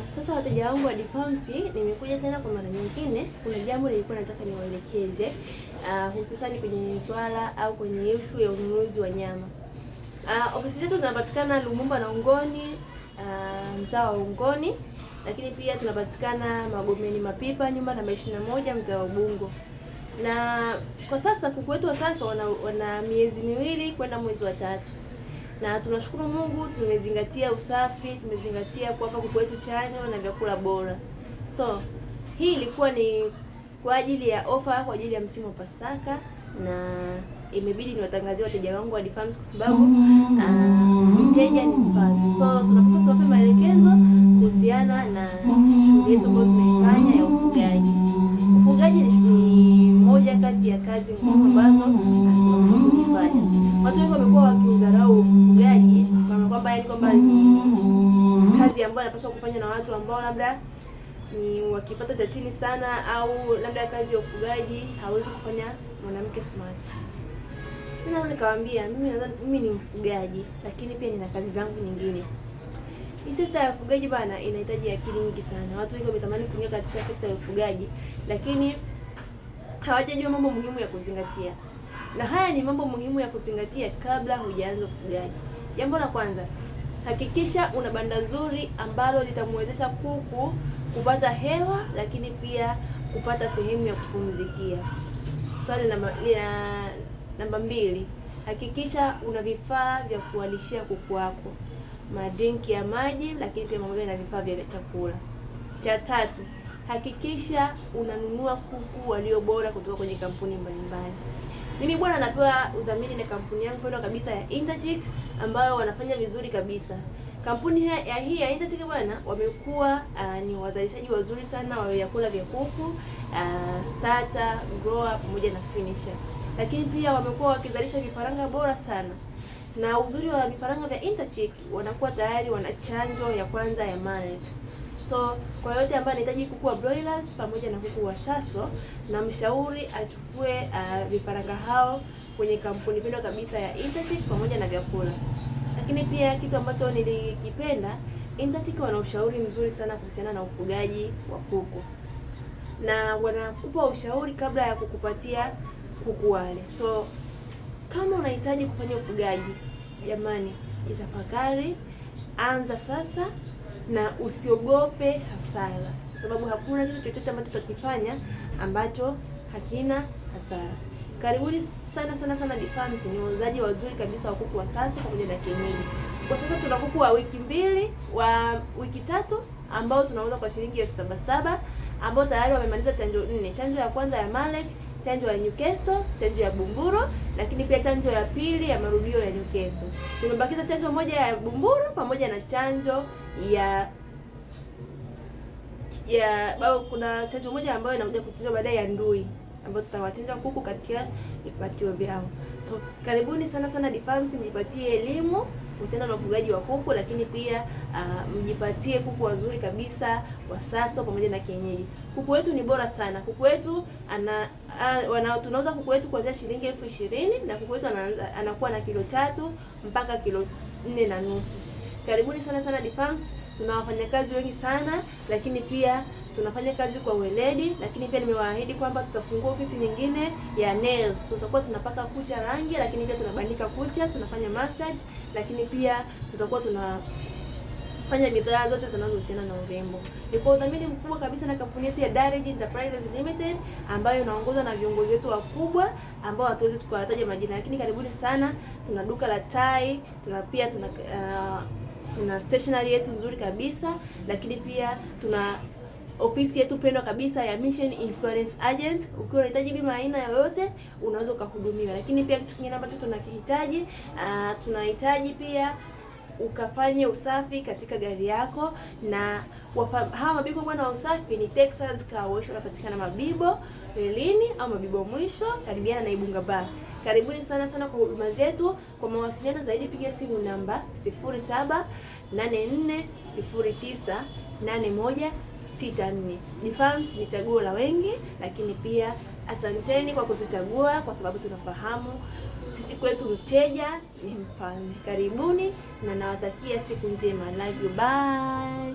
Sasa wateja wangu wa Dfarms, nimekuja tena kwa mara nyingine. Kuna jambo nilikuwa nataka niwaelekeze, hususani kwenye swala au kwenye issue ya ununuzi wa nyama. Ofisi zetu zinapatikana Lumumba na Ungoni, mtaa wa Ungoni, lakini pia tunapatikana Magomeni Mapipa, nyumba namba 21, mtaa wa Ubungo. Na kwa sasa kuku wetu wa sasa wana miezi 2 kwenda mwezi wa 3. Na tunashukuru Mungu tumezingatia usafi, tumezingatia kuwapa kuku wetu chanjo na vyakula bora. So hii ilikuwa ni kwa ajili ya ofa kwa ajili ya msimu wa Pasaka, na imebidi niwatangazie wateja wangu wa Dfarms kwa sababu mteja ni mfalme. So tunapaswa tuwape maelekezo kuhusiana na shughuli yetu ambayo tunaifanya ya ufugaji. Ufugaji ni moja kati ya kazi muhimu ambazo tunapaswa kuzifanya. Watu wengi wamekuwa wakiudharau ufugaji kwamba yani kwamba kazi ambayo anapaswa kufanya na watu ambao labda ni wa kipato cha chini sana, au labda kazi ya ufugaji hawezi kufanya mwanamke smart. Mimi naweza nikawaambia, mimi nadhani mimi ni mfugaji, lakini pia nina kazi zangu nyingine. Hii sekta ya ufugaji bana inahitaji akili nyingi sana. Watu wengi wametamani kuingia katika sekta ya ufugaji, lakini hawajajua mambo muhimu ya kuzingatia. Na haya ni mambo muhimu ya kuzingatia kabla hujaanza ufugaji. Jambo la kwanza, hakikisha una banda zuri ambalo litamwezesha kuku kupata hewa, lakini pia kupata sehemu ya kupumzikia. Swali namba 2, hakikisha una vifaa vya kuwalishia kuku wako, madrinki ya maji, lakini pia pamoja na vifaa vya chakula. Cha tatu, hakikisha unanunua kuku walio bora kutoka kwenye kampuni mbalimbali. Mimi bwana napewa udhamini na kampuni yangu pendwa kabisa ya Interchick ambayo wanafanya vizuri kabisa. Kampuni hii ya Interchick bwana wamekuwa ni wazalishaji wazuri sana wa vyakula vya kuku, starter, grower pamoja na finisher. Lakini pia wamekuwa wakizalisha vifaranga bora sana. Na uzuri wa vifaranga vya Interchick wanakuwa tayari wana chanjo ya kwanza ya Marek. So kwa yote ambaye anahitaji kuku wa broilers pamoja na kuku wa Saso, na mshauri achukue vifaranga hao kwenye kampuni pendwa kabisa ya Interchick pamoja na vyakula. Lakini pia kitu ambacho nilikipenda, Interchick wana ushauri mzuri sana kuhusiana na ufugaji wa kuku, na wanakupa ushauri kabla ya kukupatia kuku wale. So kama unahitaji kufanya ufugaji, jamani, jitafakari, anza sasa na usiogope hasara, kwa sababu hakuna kitu chochote ambacho tutakifanya ambacho hakina hasara. Karibuni sana sana sana Dfarms, ni wauzaji wazuri kabisa wa kuku wa sasa pamoja na kienyeji. Kwa sasa tuna kuku wa wiki 2, wa wiki 3 ambao tunauza kwa shilingi 7,700, ambao tayari wamemaliza chanjo 4. Chanjo ya kwanza ya Malek, chanjo ya Newcastle, chanjo ya Bumburo, lakini pia chanjo ya pili ya marudio ya Newcastle. Tumebakiza chanjo moja ya Bumburo pamoja na chanjo ya kuna chanjo moja ambayo inakuja kuchanjwa baadaye ya ndui, ambayo tutawachanja kuku katika vipatio vyao. So karibuni sana sana Dfarms, mjipatie elimu kuhusiana na ufugaji wa kuku, lakini pia mjipatie kuku wazuri kabisa wa Saso pamoja na kienyeji. Kuku wetu ni bora sana. Kuku wetu tunauza kuku wetu kuanzia shilingi 20,000, na kuku wetu anakuwa na kilo 3 mpaka kilo 4.5. Karibuni sana sana Dfarms. Tuna wafanyakazi wengi sana, lakini pia tunafanya kazi kwa weledi, lakini pia nimewaahidi kwamba tutafungua ofisi nyingine ya nails. Tutakuwa tunapaka kucha rangi, lakini pia tunabandika kucha, tunafanya massage, lakini pia tutakuwa tunafanya bidhaa zote zinazohusiana na urembo. Ni kwa udhamini mkubwa kabisa na kampuni yetu ya Darage Enterprises Limited ambayo inaongozwa na viongozi wetu wakubwa ambao hatuwezi tukawataja majina, lakini karibuni sana. Tuna duka la tai, tuna pia tuna stationery yetu nzuri kabisa, lakini pia tuna ofisi yetu pendwa kabisa ya Mission Insurance Agent. Ukiwa unahitaji bima aina yoyote unaweza ukahudumiwa. Lakini pia kitu kingine ambacho tunakihitaji, tunahitaji pia ukafanye usafi katika gari yako, na hawa mabingwa bwana wa usafi ni Texas Car Wash, wanapatikana Mabibo Relini au Mabibo mwisho karibiana na Ibunga Bar. Karibuni sana sana kwa huduma zetu. Kwa mawasiliano zaidi piga simu namba 0784098164. Dfarms ni chaguo la wengi, lakini pia asanteni kwa kutuchagua, kwa sababu tunafahamu sisi kwetu mteja ni mfalme. Karibuni na nawatakia siku njema. Love you, bye.